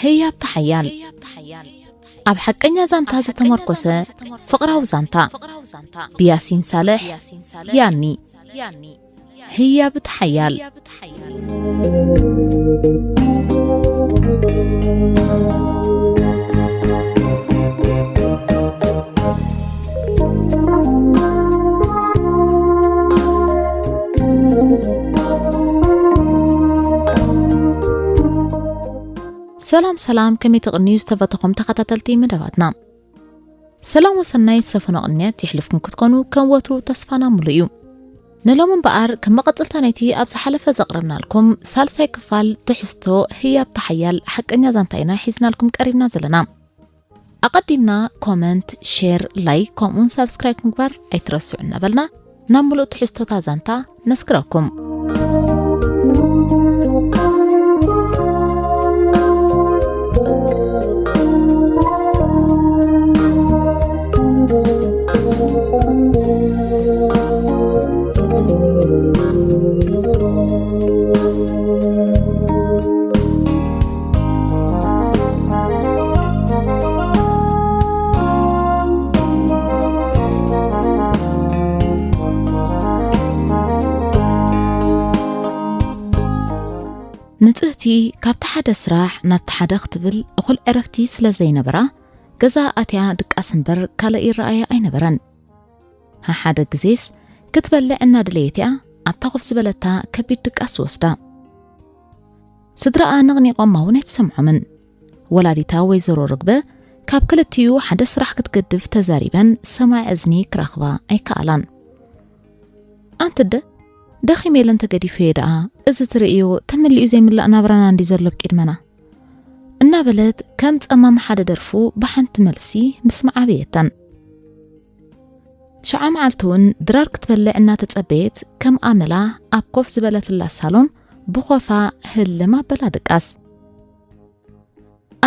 ህያብቲ ሓያል። ኣብ ሓቀኛ ዛንታ ዝተመርኮሰ ፍቕራዊ ዛንታ። ብያሲን ሳልሕ። ያኒ። ህያብቲ ሓያል። ሰላም ሰላም፣ ከመይ ትቕንዩ ዝተፈተኹም ተኸታተልቲ መደባትና? ሰላም ወሰናይ ዝሰፈኖ ቅንያት የሕልፍኩም ክትኮኑ ከም ወትሩ ተስፋና ሙሉእ እዩ። ንሎም እምበኣር ከም መቐጽልታ ናይቲ ኣብ ዝሓለፈ ዘቕረብናልኩም ሳልሳይ ክፋል ትሕዝቶ ህያብቲ ሓያል ሓቀኛ ዛንታ ኢና ሒዝናልኩም ቀሪብና ዘለና። ኣቐዲምና ኮመንት፣ ሼር፣ ላይክ ከምኡውን ሳብስክራይብ ምግባር ኣይትረስዑ እናበልና ናብ ምሉእ ትሕዝቶታ ዛንታ ነስክረኩም። ንጽህቲ ካብቲ ሓደ ስራሕ ናብቲ ሓደ ክትብል እኹል ዕረፍቲ ስለ ዘይነበራ፣ ገዛ ኣትያ ድቃስ እምበር ካልእ ይረኣያ ኣይነበረን። ሓሓደ ግዜስ ክትበልዕ እናደለየት እያ ኣብታ ኮፍ ዝበለታ ከቢድ ድቃስ ወስዳ። ስድራኣ ነቕኒቖማ እውን ኣይተሰምዖምን። ወላዲታ ወይዘሮ ርግበ ካብ ክልቲኡ ሓደ ስራሕ ክትገድፍ ተዛሪበን ሰማዒ እዝኒ ክረኽባ ኣይከኣላን። ኣንቲ ኣደ፣ ደኺመ ኢለ እንተገዲፈዮ ደኣ፣ እዚ ትርእዮ ተመሊኡ ዘይምላእ ናብራና እንዲ ዘሎ ኣብ ቅድመና። እናበለት ከም ጸማም ሓደ ደርፉ ብሓንቲ መልሲ ምስማዕ ኣበየተን። ሸዓ መዓልቲ እውን ድራር ክትበልዕ እናተጸበየት ከም ኣመላ ኣብ ኮፍ ዝበለትላ ሳሎን ብኾፋ ህልም ኣበላ ድቃስ።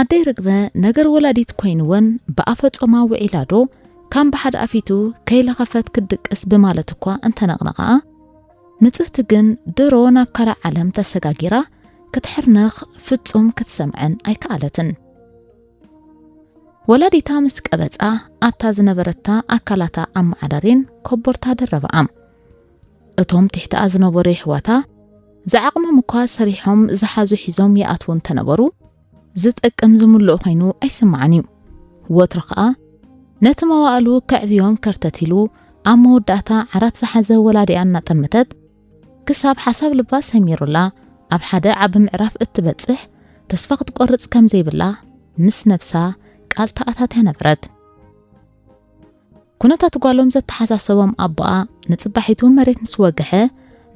ኣደይ ርግበ ነገር ወላዲት ኮይንወን ብኣፈ ጾማ ውዒላ ዶ ካም ብሓደ ኣፊቱ ከይለኸፈት ክትድቅስ ብማለት እኳ እንተነቕነቐኣ፣ ንጽህቲ ግን ድሮ ናብ ካልእ ዓለም ተሰጋጊራ ክትሕርነኽ ፍጹም ክትሰምዐን ኣይከኣለትን። ወላዲታ ምስ ቀበጻ ኣብታ ዝነበረታ ኣካላታ ኣመዓዳሬን ኮቦርታ ደረበኣ። እቶም ትሕተኣ ዝነበሩ የሕዋታ ዝዓቕሞም እኳ ሰሪሖም ዝሓዙ ሒዞም ይኣትዉ እንተነበሩ፣ ዝጠቅም ዝምልኡ ኮይኑ ኣይስምዓን እዩ። ወትሩ ኸኣ ነቲ መዋእሉ ከዕብዮም ከርተት ኢሉ ኣብ መወዳእታ ዓራት ዝሓዘ ወላዲኣ እናጠመተት ክሳብ ሓሳብ ልባ ሰሚሩላ ኣብ ሓደ ዓቢ ምዕራፍ እትበጽሕ ተስፋ ክትቆርጽ ከም ዘይብላ ምስ ነብሳ ቃል ተኣታትያ ነበረት። ኩነታት ጓሎም ዘተሓሳሰቦም ኣቦኣ ንጽባሒቱ መሬት ምስ ወግሐ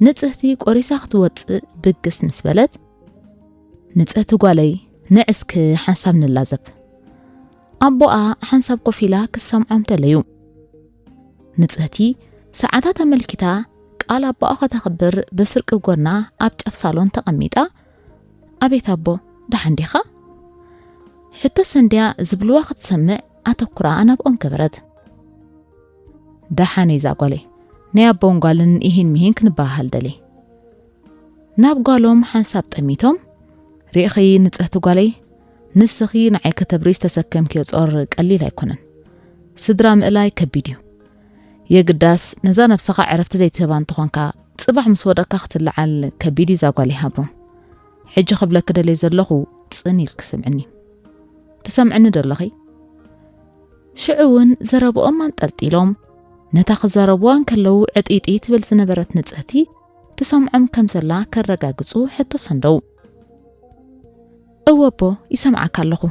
ንጽህቲ ቆሪሳ ክትወጽእ ብግስ ምስ በለት፣ "ንጽህቲ ጓለይ ንዕስኪ ሓንሳብ ንላዘብ።" ኣቦኣ ሓንሳብ ኮፍ ኢላ ክትሰምዖም ደለዩ። ንጽህቲ ሰዓታት ኣመልኪታ ቃል ኣቦኣ ከተኽብር ብፍርቂ ጎና ኣብ ጫፍ ሳሎን ተቐሚጣ፣ "ኣቤት ኣቦ፣ ደሓን ዲኻ?" ሕቶ ሰንድያ ዝብልዋ ክትሰምዕ ኣተኩራኣ ናብኦም ገበረት። "ደሓን እየ እዛ ጓለይ፣ ናይ ኣቦን ጓልን ኢሂን ምሂን ክንበሃሃል ደልየ።" ናብ ጓሎም ሓንሳብ ጠሚቶም፣ "ርኢኺ ንጽህቲ ጓለይ፣ ንስኺ ንዓይ ከተብሪ ዝተሰከምክዮ ጾር ቀሊል ኣይኮነን። ስድራ ምእላይ ከቢድ እዩ። የግዳስ ነዛ ነብስኻ ዕረፍቲ ዘይትህባ እንተኾንካ፣ ጽባሕ ምስ ወደቅካ ክትለዓል ከቢድ እዩ እዛ ጓለይ ሃብሮም። ሕጂ ክብለኪ ደልየ ዘለኹ ጽን ኢልኪ ስምዕኒ። ትሰምዕኒ ዶ ኣለኺ?" ሽዑ እውን ዘረብኦም ኣንጠልጢሎም፣ ነታ ክዛረብዋ እንከለዉ ዕጢጢ ትብል ዝነበረት ንጽህቲ ትሰምዖም ከም ዘላ ከረጋግጹ ሕቶ ሰንደው። "እወ ኣቦ፣ ይሰምዓካ ኣለኹ።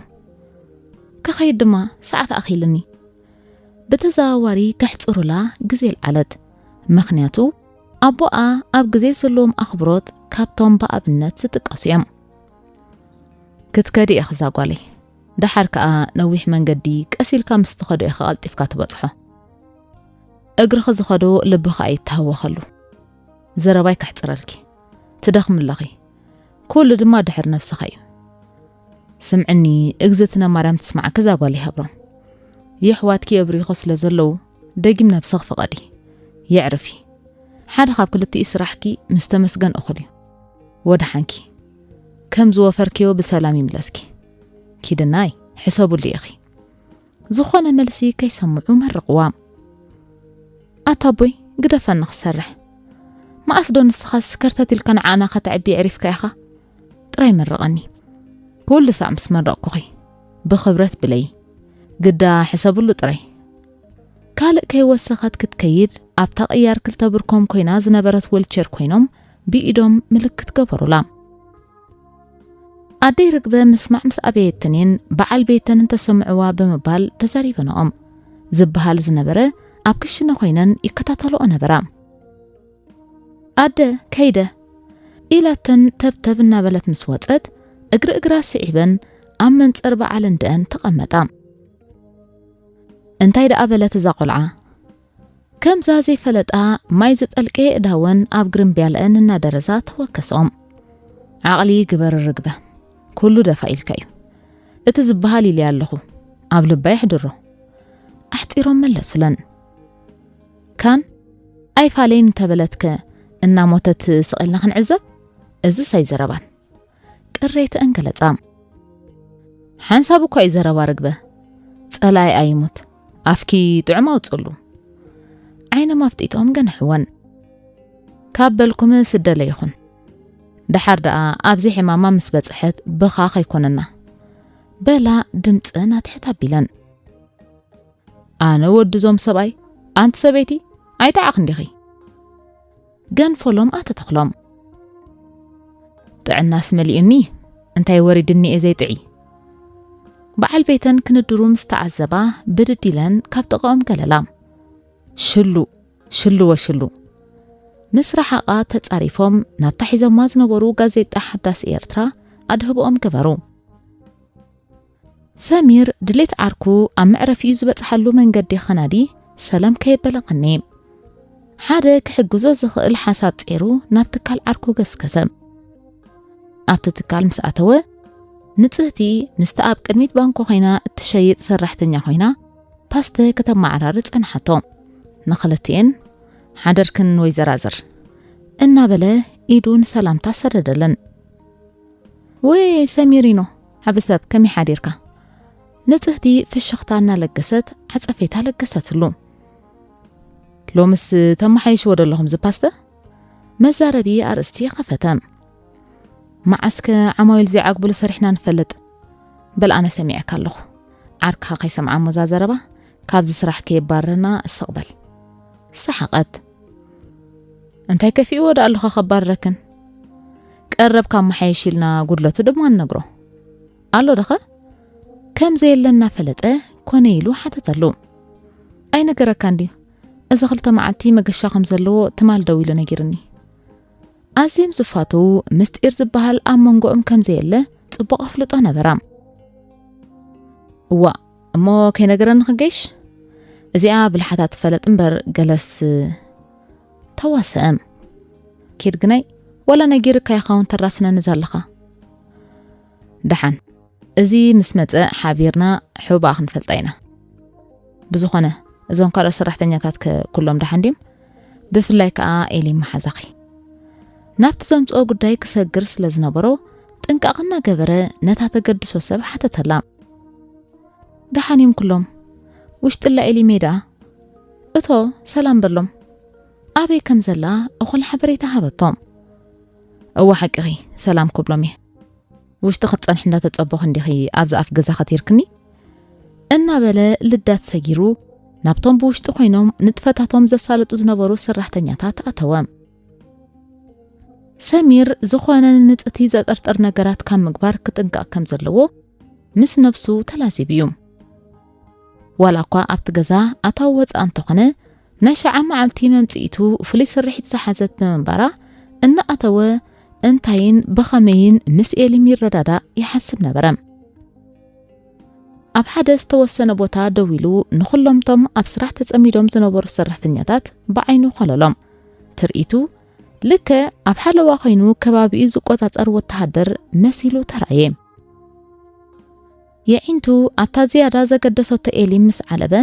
ክኸይድ ድማ ሰዓት ኣኺልኒ።" ብተዘዋዋሪ ከሕጽሩላ ግዜ ኣልዓለት። ምኽንያቱ ኣቦኣ ኣብ ግዜ ዘለዎም ኣኽብሮት ካብቶም ብኣብነት ዝጥቀሱ እዮም። "ክትከዲ ኢኺ እዛ ጓለይ። ደሓር ከኣ ነዊሕ መንገዲ ቀስ ኢልካ ምስ ትኸዶ ኢኻ ቀልጢፍካ ትበጽሖ። እግርኺ ዝኸዶ ልብኺ ኣይተሃወኸሉ። ዘረባይ ከሕጽረልኪ። ትደኽሚ ኣለኺ። ኩሉ ድማ ድሕሪ ነብስኻ እዩ። ስምዕኒ፣ እግዝእትነ ማርያም ትስማዕኪ እዛ ጓል ይሃብሮም። የሕዋትኪ የብሪኹ ስለ ዘለዉ፣ ደጊም ነብስኺ ፍቐዲ። የዕርፊ። ሓደ ካብ ክልቲኡ ስራሕኪ ምስ ተመስገን እኹል እዩ። ወድሓንኪ። ከም ዝወፈርክዮ ብሰላም ይምለስኪ። ኪድናይ፣ ሕሰቡሉ ኢኺ። ዝኾነ መልሲ ከይሰምዑ መርቕዋ። ኣታ ኣቦይ፣ ግደፈኒ ክሰርሕ። መኣስ ዶ ንስኻስ ከርተት ኢልካ ንዓና ከተዕቢ የዕሪፍካ ኢኻ? ጥራይ መርቐኒ። ኩሉ ሳዕ ምስ መረቕኩኺ፣ ብኽብረት ብለይ። ግዳ ሕሰብሉ ጥራይ። ካልእ ከይወሰኸት ክትከይድ፣ ኣብታ ቅያር ክልተ ብርኮም ኮይና ዝነበረት ዊልቸር ኮይኖም ብኢዶም ምልክት ገበሩላ። ኣደይ ርግበ ምስማዕ ምስ ኣበየተንን በዓል ቤተን እንተሰምዕዋ ብምባል ተዛሪበንኦም። ዝበሃል ዝነበረ ኣብ ክሽነ ኮይነን ይከታተልኦ ነበራ። ኣደ፣ ከይደ፣ ኢላተን ተብተብ እናበለት ምስ ወጸት፣ እግሪ እግራ ስዒበን ኣብ መንጸር በዓል እንደአን ተቐመጣ። እንታይ ደኣ በለት እዛ ቆልዓ? ከምዛ ዘይፈለጣ ማይ ዝጠልቀ የእዳወን ኣብ ግርምብያለአን እናደረዛ ተወከስኦም። ዓቕሊ ግበር ርግበ፣ ኩሉ ደፋ ኢልካ እዩ። እቲ ዝበሃል ኢለ ኣለኹ፣ ኣብ ልባ የሕድሮ። ኣሕጺሮም መለሱለን። ካን ኣይፋለይን እንተበለትከ እናሞተት ስቕ ኢልና ክንዕዘብ? እዝስ ኣይዘረባን። ቅሬተአን ገለጻ። ሓንሳብ እኳ እዩ ዘረባ ርግበ። ጸላኢ ኣይሙት። ኣፍኪ ጥዑም ኣውጽሉ። ዓይኖም ኣፍጢጦም ገንሕወን። ካብ በልኩም ስደለ ይኹን። ደሓር ደኣ ኣብዚ ሕማማ ምስ በጽሐት ብኻ ከይኮነና። በላ ድምጸን ኣትሕት ኣቢለን። ኣነ ወዲ ዞም ሰብኣይ፣ ኣንቲ ሰበይቲ፣ ኣይጠዓኽ እንዲኺ። ገንፈሎም ኣተተኽሎም። ጥዕናስ መሊኡኒ፣ እንታይ ወሪድኒ እየ ዘይጥዒ። በዓል ቤተን ክንድሩ ምስ ተዓዘባ ብድድ ኢለን ካብ ጥቓኦም ገለላ። ሽሉ፣ ሽሉ ወሽሉ። ምስ ረሓቓ ተጻሪፎም ናብታ ሒዞማ ዝነበሩ ጋዜጣ ሓዳስ ኤርትራ ኣድህቦኦም ገበሩ። ሰሚር ድሌት ዓርኩ ኣብ መዕረፊኡ ዝበጽሓሉ መንገዲ ኸናዲ ሰላም ከየበለ ቐኒ። ሓደ ክሕግዞ ዝኽእል ሓሳብ ጼሩ ናብ ትካል ዓርኩ ገስገሰ። ኣብቲ ትካል ምስ ኣተወ፣ ንጽህቲ ምስቲ ኣብ ቅድሚት ባንኮ ኾይና እትሸይጥ ሰራሕተኛ ኾይና ፓስተ ከተመዓራሪ ጸንሓቶ። ንኽልቲኤን ሓደርክን ወይዘራዝር እናበለ ኢዱ ንሰላምታ ሰደደለን። ወይ ሰሚሪኖ፣ ዓቢ ሰብ፣ ከመይ ሓዲርካ? ንጽህቲ ፍሽኽታ እናለገሰት ዓጸፌታ ለገሰትሉ። ሎምስ ተመሓይሽዎ ዶ ኣለኹም ዝፓስተ? መዛረቢ ኣርእስቲ ከፈተ። መዓስከ ዓማዊል ዘይዓግብሉ ሰሪሕና ንፈልጥ? በል ኣነ ሰሚዐካ ኣለኹ። ዓርካ ከይሰምዓ እሞ እዛ ዘረባ፣ ካብዚ ስራሕ ከየባርረና እስቕ በል። ሰሓቐት። እንታይ ከፊእዎ ደኣ ኣለኻ ከባርረክን? ቀረብ ካብ መሓየሽ ኢልና ጉድለቱ ድማ ንነግሮ። ኣሎ ደኸ? ከም ዘየለ እናፈለጠ ኮነ ኢሉ ሓተተሉ። ኣይነገረካን ድዩ? እዚ ክልተ መዓልቲ መገሻ ከም ዘለዎ ትማል ደዊሉ ነጊርኒ። ኣዝዮም ዝፋተዉ ምስጢር ዝበሃል ኣብ መንጎኦም ከም ዘየለ ጽቡቕ ኣፍልጦ ነበራ። እዋእ፣ እሞ ከይነገረኒ ክገይሽ? እዚኣ ብልሓታ ትፈለጥ እምበር ገለስ ተዋሰአም። ኪድ ግናይ፣ ወላ ነጊርካ ይኸውን ተራስነኒ ዘለኻ። ደሓን፣ እዚ ምስ መጸ ሓቢርና ሑባኣ ክንፈልጣ ኢና። ብዝኾነ፣ እዞም ካልኦት ሰራሕተኛታት ከ ኩሎም ደሓን ድዮም? ብፍላይ ከኣ ኤሊ መሓዛኺ። ናብቲ ዘምጽኦ ጉዳይ ክሰግር ስለ ዝነበሮ፣ ጥንቃቕ እናገበረ ነታ ተገድሶ ሰብ ሓተተላ። ደሓን እዮም ኩሎም። ውሽጥላ ኤሊ ሜዳ። እቶ፣ ሰላም በሎም። ኣበይ ከም ዘላ እኹል ሓበሬታ ሃበቶም። እወ ሓቅኺ፣ ሰላም ክብሎም እየ። ውሽጢ ክትጸንሒ እንዳተጸበኹ እንዲኺ ኣብዚ ኣፍ ገዛ ከቲርክኒ? እናበለ ልዳት ሰጊሩ ናብቶም ብውሽጢ ኮይኖም ንጥፈታቶም ዘሳልጡ ዝነበሩ ሰራሕተኛታት ኣተወ። ሰሚር ዝኾነ ንንጽህቲ ዘጠርጥር ነገራት ካብ ምግባር ክጥንቀቕ ከም ዘለዎ ምስ ነብሱ ተላዚቡ እዩ። ዋላ እኳ ኣብቲ ገዛ ኣታዊ ወጻኢ እንተኾነ፣ ናይ ሸዓ መዓልቲ መምጽኢቱ ፍሉይ ስርሒት ዝሓዘት ብምንባራ፣ እናኣተወ እንታይን ብኸመይን ምስ ኤሊም ይረዳዳእ ይሓስብ ነበረ። ኣብ ሓደ ዝተወሰነ ቦታ ደው ኢሉ ንኹሎምቶም ኣብ ስራሕ ተጸሚዶም ዝነበሩ ሰራሕተኛታት ብዓይኑ ኮለሎም። ትርኢቱ ልክዕ ኣብ ሓለዋ ኮይኑ ከባቢኡ ዝቆጻጸር ወተሃደር መሲሉ ተራእየ። የዒንቱ ኣብታ ዝያዳ ዘገደሰቶ ኤሊም ምስ ዓለበ፣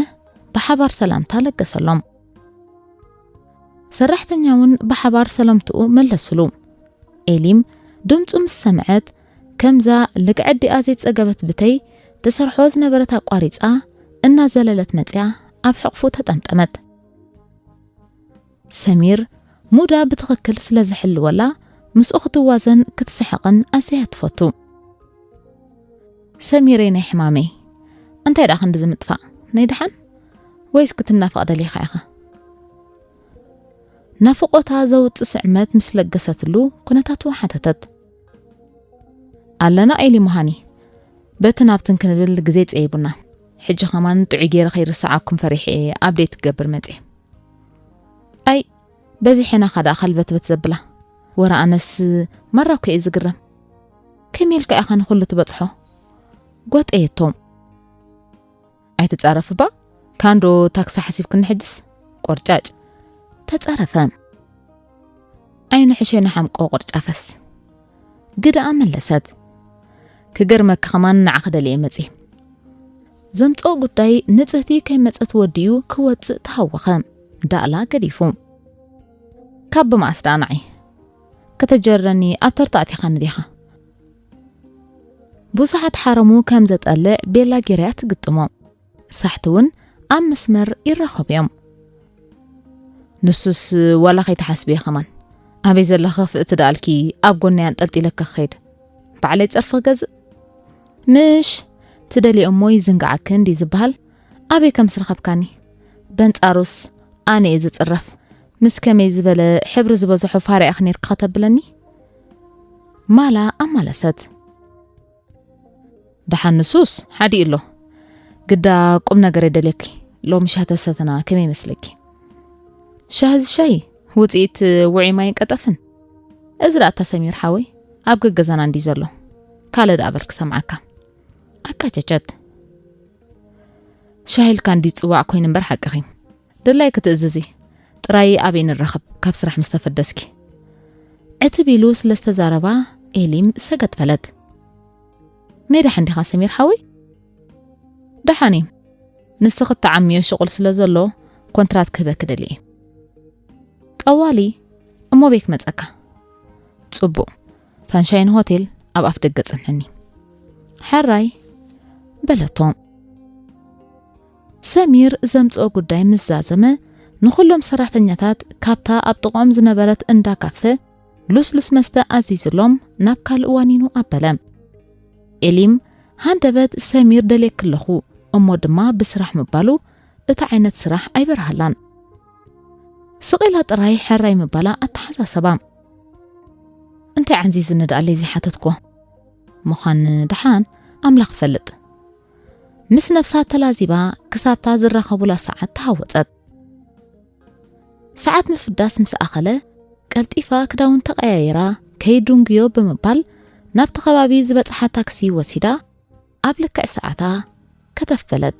ብሓባር ሰላምታ ለገሰሎም። ሰራሕተኛ እውን ብሓባር ሰላምትኡ መለስሉ። ኤሊም ድምፁ ምስ ሰምዐት፣ ከምዛ ልክዕ ኣዲኣ ዘይጸገበት ብተይ ትሰርሖ ዝነበረት ኣቋሪጻ እናዘለለት መጽያ ኣብ ሕቕፉ ተጠምጠመት። ሰሚር ሙዳ ብትኽክል ስለ ዝሕልወላ ምስኡ ክትዋዘን ክትስሕቕን ኣዝያ ትፈቱ። ሰሚረይ ናይ ሕማመይ፣ እንታይ ደኣ ክንዲ ዝምጥፋእ? ናይ ደሓን? ወይስ ክትናፈቕ ደሊኻ ኢኻ? ናፍቖታ ዘውጽእ ስዕመት ምስ ለገሰትሉ ኩነታቱ ሓተተት። ኣለና ኤሊ መሃኒ፣ በትን ኣብትን ክንብል ግዜ ጸይቡና። ሕጂ ከማን ጥዑይ ገይረ ከይርስዓኩም ፈሪሐ እየ ኣብዴት ክገብር መጽየ። ኣይ፣ በዚሐና ኸኣ ደኣ ከልበትበት ዘብላ። ወረ ኣነስ ማራ እኮ እየ ዝግረም። ከመይ ኢልካ ኢኻ ንኹሉ ትበጽሖ? ጎጠየቶም። ኣይትጻረፍ እባ፣ ካንዶ ታክሲ ሓሲብክኒ ሕጅስ? ቆርጫጭ። ተጻረፈ። ኣይንሕሸ ንሓምቆ ቆርጫፈስ። ግደኣ መለሰት። ክገርመኪ ከማን ንዓኺ ደልየ መጽየ። ዘምጽኦ ጉዳይ ንጽህቲ ከይመጸት ወዲኡ ክወጽእ ተሃወኸ። ዳእላ ገዲፉ። ካብ ብመኣስ ደኣ ንዓይ? ከተጀርረኒ ኣብ ተርታ ኣቲኻኒ ዲኻ? ብዙሓት ሓረሙ ከም ዘጠልዕ ቤላ ጌርያ ትግጥሞ። ሳሕቲ እውን ኣብ መስመር ይራኸቡ እዮም። ንሱስ ዋላ ከይትሓስብዮ ከማን። ኣበይ ዘለኺ ክፍእቲ ደኣልኪ ኣብ ጎነይ ኣንጠልጢለኪ ክኸይድ። ባዕለይ ጸርፊ ክገዝእ። ምሽ ትደልዮ እሞ ይዝንግዓኪ እንዲ ዝበሃል ኣበይ ከም ዝረኸብካኒ። በንጻሩስ ኣነ እየ ዝጽረፍ። ምስ ከመይ ዝበለ ሕብሪ ዝበዝሖ ፋርያ ኢኺ ነይርኪ ከተብለኒ? ማላ ኣማለሰት። ደሓን ንሱስ ሓዲኡ ኣሎ። ግዳ ቁም ነገር የደልየኪ። ሎሚ ሻሂ ተሰተና ከመይ ይመስለኪ? ሻሂ ዝሻሂ ውፅኢት ውዑይ ማይን ቀጠፍን። እዚ ደኣ እታ ሰሚር ሓወይ ኣብ ገገዛና እንዲ ዘሎ። ካልእ ደኣ በል ክሰምዓካ። ኣቃጨጨት። ሻሂ ኢልካ እንዲ ዝፅዋዕ ኮይኑ እምበር ሓቅኺ። ድላይ ክትእዝዚ። ጥራይ ኣበይ ንራኸብ ካብ ስራሕ ምስ ተፈደስኪ? ዕትብ ኢሉ ስለ ዝተዛረባ ኤሊም ሰገጥ በለት። ናይ ደሓን ዲኻ ሰሚር ሓወይ? ደሓን እየ። ንስኺ እትዓምዮ ሽቑል ስለ ዘሎ ኮንትራት ክህበኪ ደልየ እየ። ጠዋሊ እሞ ቤት ክመጸካ። ጽቡቕ። ሳንሻይን ሆቴል ኣብ ኣፍ ደገ ጽንሕኒ። ሕራይ በለቶ። ሰሚር ዘምጽኦ ጉዳይ ምስ ዛዘመ ንኹሎም ሰራሕተኛታት ካብታ ኣብ ጥቕኦም ዝነበረት እንዳ ካፈ ልስሉስ መስተ ኣዚዝሎም ናብ ካልእ ዋኒኑ ኣበለ። ኤሊም ሃንደበት ሰሚር ደልየኪ ኣለኹ እሞ ድማ ብስራሕ ምባሉ እቲ ዓይነት ስራሕ ኣይበርሃላን። ስቕ ኢላ ጥራይ ሕራይ ምባላ ኣተሓሳሰባ። እንታይ ዓንዚዝኒ ደኣለይ ዘይሓተትኩ? ምዃን ደሓን ኣምላኽ ይፈልጥ። ምስ ነብሳ ተላዚባ ክሳብታ ዝራኸቡላ ሰዓት ተሃወጸት። ሰዓት ምፍዳስ ምስ ኣኸለ ቀልጢፋ ክዳውንታ ቀያይራ ከይድንጉዮ ብምባል ናብቲ ከባቢ ዝበጽሓ ታክሲ ወሲዳ ኣብ ልክዕ ሰዓታ ከተፍ በለት።